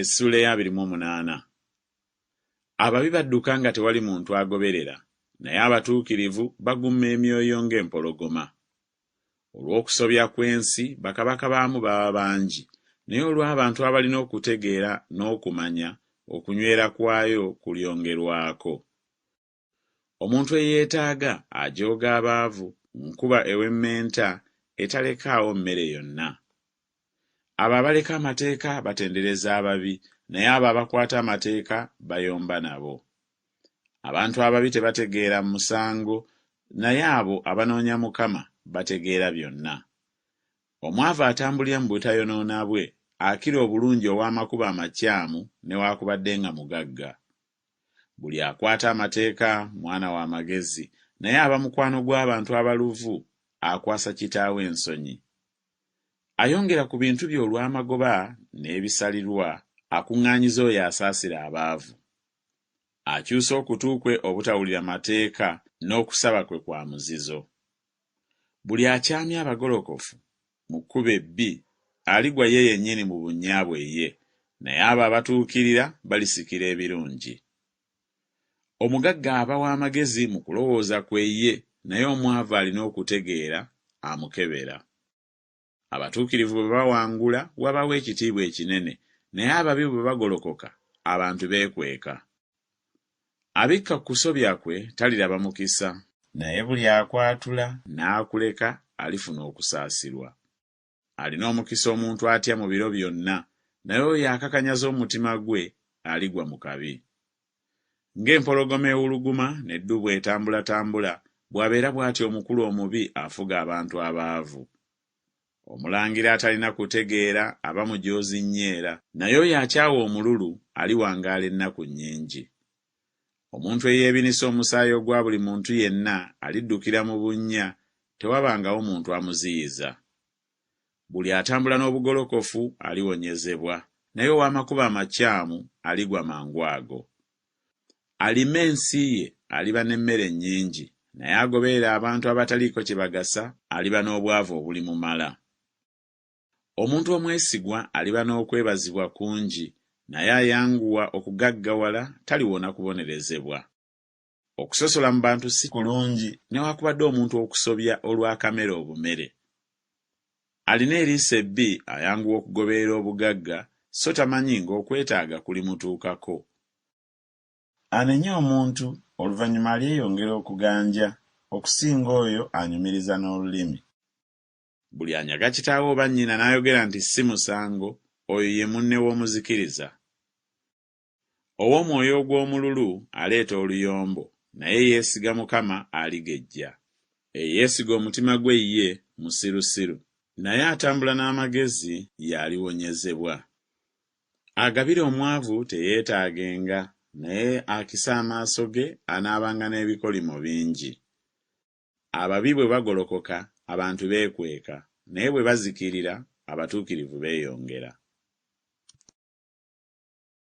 Essuula ey'abiri mu omunaana. Ababi badduka nga tewali muntu agoberera, naye abatuukirivu bagumma emyoyo ng'empologoma. Olw'okusobya kw'ensi bakabaka baamu baba bangi, naye olw'abantu abalina okutegeera n'okumanya, okunywera kwayo kulyongerwako. Omuntu eyeetaaga ajooga abaavu, nkuba ewemmenta etalekaawo mmere yonna. Abo abaleka amateeka batendereza ababi, naye abo abakwata amateeka bayomba nabo. Abantu ababi tebategeera musango, naye abo abanoonya Mukama bategeera byonna. Omwavu atambulira mu butayonoona bwe, akira obulungi ow'amakubo amakyamu newaakubadde nga mugagga. Buli akwata amateeka mwana wa magezi, naye aba mukwano gw'abantu abaluvu akwasa kitaawe ensonyi. Ayongera ku bintu bye olw'amagoba n'ebisalirwa, akuŋŋaanyiza oyo asaasira abaavu. Akyusa okutu kwe obutawulira mateeka, n'okusaba kwe kwa muzizo. Buli akyamya abagolokofu mu kkubo ebbi, aligwa ye yennyini mu bunnya bwe ye, naye abo abatuukirira balisikira ebirungi. Omugagga aba wa magezi mu kulowooza kwe ye, naye omwavu alina okutegeera amukebera. Abatuukirivu bwe bawangula, wabaawo ekitiibwa ekinene, naye ababi bwe bagolokoka, abantu beekweka. Abikka ku kusobya kwe taliraba mukisa. Naye buli akwatula n'akuleka alifuna okusaasirwa. Alina omukisa omuntu atya mu biro byonna, naye oyo akakanyaza omutima gwe aligwa mu kabi. Ng'empologoma ewuluguma n'eddubu etambulatambula, bw'abeera bw'atyo omukulu omubi afuga abantu abaavu. Omulangira atalina kutegeera aba mujoozi nnyo era, naye oyo akyawa omululu aliwangaala ennaku nnyingi. Omuntu eyeebinisa omusaayi ogwa buli muntu yenna aliddukira mu bunnya, tewabangawo muntu amuziyiza. Buli atambula n'obugolokofu aliwonyezebwa, naye ow'amakubo amakyamu aligwa mangu ago. Alima ensi ye aliba n'emmere nnyingi, naye agoberera abantu abataliiko kye bagasa aliba n'obwavu obulimumala. Omuntu omwesigwa aliba n'okwebazibwa kungi, naye ayanguwa okugaggawala taliwona kubonerezebwa. Okusosola mu bantu si kulungi, newakubadde omuntu okusobya olw'akamere obumere. Alina eriiso ebbi ayanguwa okugoberera obugagga, so tamanyi ng'okwetaaga kulimutuukako. Anenya omuntu, oluvannyuma alyeyongera okuganja, okusinga oyo anyumiriza n'olulimi. Buli anyaga kitaawe oba nnyina n'ayogera nti si musango, oyo ye munne w'omuzikiriza. Ow'omwoyo ogw'omululu aleeta oluyombo, naye eyeesiga Mukama aligejja. Eyeesiga omutima gwe ye, musirusiru, naye atambula n'amagezi y'aliwonyezebwa. Agabira omwavu teyeetaagenga, naye akisa amaaso ge anaabanga n'ebikolimo bingi. Ababi bwe bagolokoka, abantu beekweka, naye bwe bazikirira, abatuukirivu beeyongera.